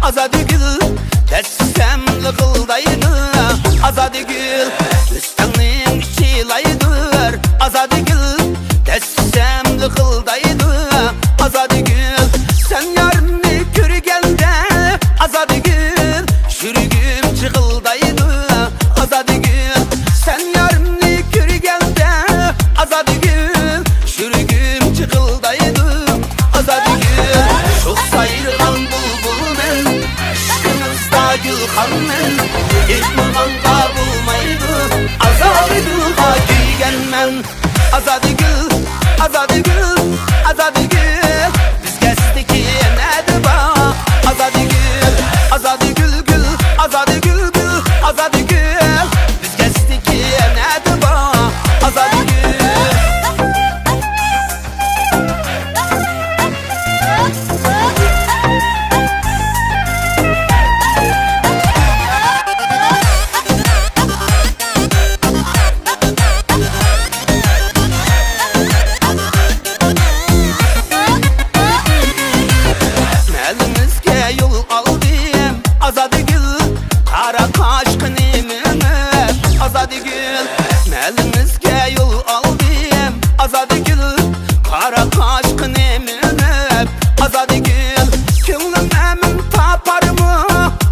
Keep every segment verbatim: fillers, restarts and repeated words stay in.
ئازادىگۈل، دەسسەم لىغىلدايدۇ. ئازادىگۈل، ئۆستەڭنىڭ ئىچى لايدۇر. ئازادىگۈل، دەسسەم لىغىلدايدۇ. ئازادىگۈل، سەن يارىمنى كۆرگەندە، ئازادىگۈل، يۈرىكىم جىغىلدايدۇ. ئازادىگۈل، سەن يارىمنى كۆرگەندە، ئازادىگۈل، يۈرىكىم جىغىلدايدۇ. ئازادىگۈل، شوخ سايرىغان بۇلبۇل مەن، ئىشقىڭىزدا گۈلخان مەن، ئېيتمىغانغا بولمايدۇ، ئازادىگۈلغا كۆيگەنمەن. ئازادىگۈل، ئازادىگۈل، ئازادىگۈل، بىزگە سىزدىكى نەدە بار؟ ئازادىگۈل، ئازادىگۈل، گۈل، ئازادىگۈل، گۈل، ئازادىگۈل، بىزگە سىزدىكى نەدە بار؟ ئازادىگۈل. مەھەللىمىزگە يول ئالدىم، ئازادىگۈل، قارا قاشقىنى مېڭىپ، ئازادىگۈل، مەھەللىمىزگە يول ئالدىم، ئازادىگۈل، قارا قاشقىنى مېڭىپ، ئازادىگۈل، كۆڭلۈم ئەمىن تاپارمۇ؟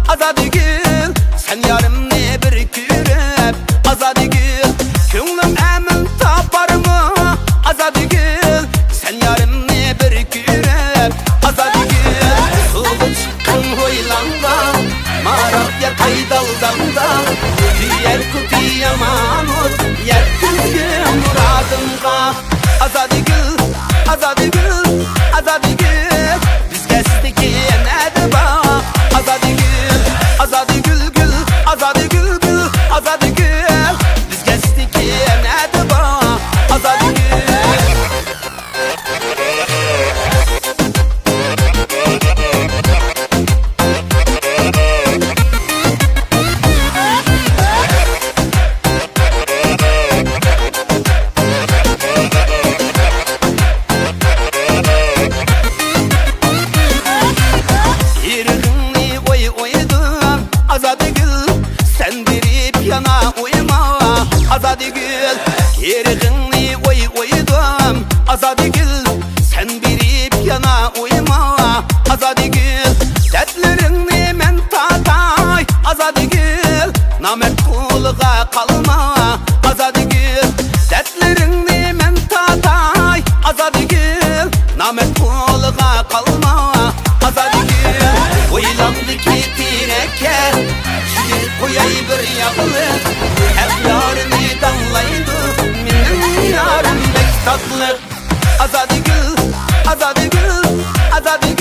ئازادىگۈل، سەن يارىمنى بىر كۆرۈپ، ئازادىگۈل، كۆڭلۈم ئەمىن تاپارمۇ؟ ئازادىگۈل، سەن يارىمنى بىر كۆرۈپ، ئازادىگۈل، سۇغا چىققىن ھويلاڭغا، ماراپ ياتاي دالداڭدا، كۆيەر كۆكى يامان ئوت، يەتكۈزگىن مۇرادىمغا. ئازادىگۈل، ئازادىگۈل، ئازادىگۈل، بىزگە سىزدىكى نەدە بار؟ ئازادىگۈل، ئازادىگۈل، گۈل، ئازادىگۈل، گۈل، ئازادىگۈل، بىزگە سىزدىكى نەدە بار؟ ئازادىگۈل. يىرىغىڭنى ئوي ئويدۇم، ئازادىگۈل، سەن بېرىپ يانا ئويما، ئازادىگۈل. يىرىغىڭنى ئوي ئويدۇم، ئازادىگۈل، سەن بېرىپ يانا ئويما، ئازادىگۈل. دەردلىرىڭنى مەن تارتاي، ئازادىگۈل، نامەرد قولىغا قالما، ئازادىگۈل. دەردلىرىڭنى مەن تارتاي، ئازادىگۈل، نامەرد قولىغا قالما، ئازادىگۈل. ھويلاڭدىكى تېرەككە چۈشۈرۈپ قوياي بىر ياغلىق، ھەق يارىنى داڭلايدۇ مېنىڭ يارىم بەك تاتلىق. ئازادىگۈل، ئازادىگۈل، ئازادىگۈل.